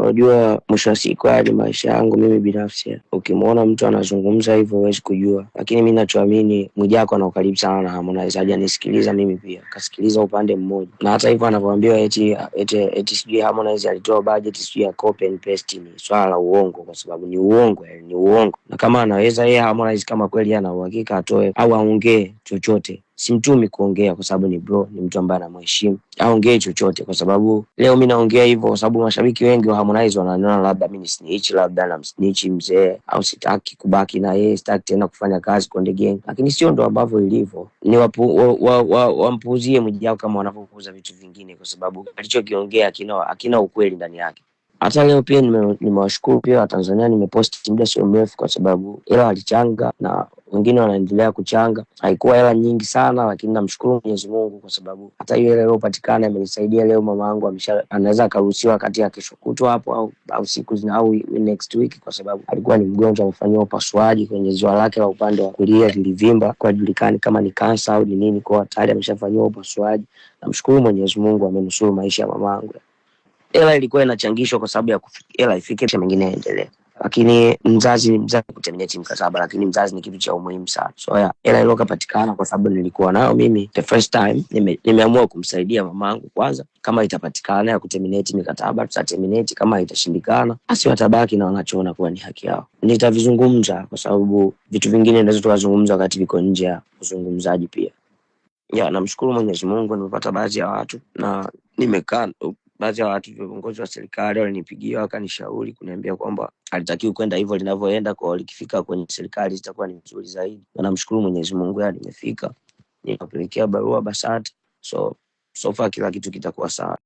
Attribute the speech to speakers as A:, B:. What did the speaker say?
A: Unajua, mwisho wa siku haya ni maisha yangu mimi binafsi. Ukimwona mtu anazungumza hivyo huwezi kujua, lakini mi nachoamini Mwijaku ana ukaribu sana na Harmonize, hajanisikiliza mimi pia, kasikiliza upande mmoja, na hata hivyo anavyoambiwa eti sijui Harmonize alitoa budget sijui ya copy and paste, ni swala la uongo, kwa sababu ni uongo, yani ni uongo. Na kama anaweza yeye Harmonize, kama kweli ana uhakika atoe au aongee chochote. Simtumi kuongea kwa sababu ni bro, ni mtu ambaye anamheshimu, aongee chochote, kwa sababu leo mi naongea hivyo kwa sababu mashabiki wengi wa Harmonize wananiona labda mi ni snitch, labda namsnitch mzee, au sitaki kubaki na yeye, sitaki tena kufanya kazi Konde Gang, lakini sio ndo ambavyo ilivyo. Ni wampuuzie Mwijaku kama wanavyopuuza vitu vingine, kwa sababu alichokiongea hakina ukweli ndani yake. Hata leo pia nimewashukuru pia Watanzania, nimeposti muda sio mrefu, kwa sababu hela walichanga na wengine wanaendelea kuchanga. Haikuwa hela nyingi sana, lakini namshukuru Mwenyezi Mungu kwa sababu hata hiyo hela iliyopatikana imenisaidia leo. Mama yangu amesha anaweza akaruhusiwa kati ya kesho kutwa hapo au siku zina au next week, kwa sababu alikuwa ni mgonjwa, amefanyiwa upasuaji kwenye ziwa lake la upande wa kulia lilivimba, kwa julikani kama ni kansa au ni nini, kwa tayari ameshafanyiwa upasuaji. Namshukuru Mwenyezi Mungu amenusuru maisha ya mamangu. Hela ilikuwa inachangishwa kwa sababu ya hela ifike, mengine yaendelee, lakini mzazi ni mzazi, kuterminate mkataba, lakini mzazi ni kitu cha umuhimu sana. So yeah, hela iliyopatikana kwa sababu nilikuwa nayo mimi the first time, nimeamua kumsaidia mamangu kwanza. Kama itapatikana ya kuterminate mikataba tutaterminate, kama itashindikana basi watabaki na wanachoona kuwa ni haki yao. Nitavizungumza kwa sababu vitu vingine naweza tukazungumza wakati viko nje ya uzungumzaji pia. Yeah, namshukuru Mwenyezi Mungu nimepata baadhi ya watu na nimekaa baadhi ya watu viongozi wa serikali walinipigia wakanishauri kuniambia kwamba alitakiwa kwenda hivyo linavyoenda, kwa likifika kwenye serikali zitakuwa ni nzuri zaidi. Na namshukuru Mwenyezi Mungu, ya nimefika, nikapelekea barua BASATA, so far kila kitu kitakuwa sawa.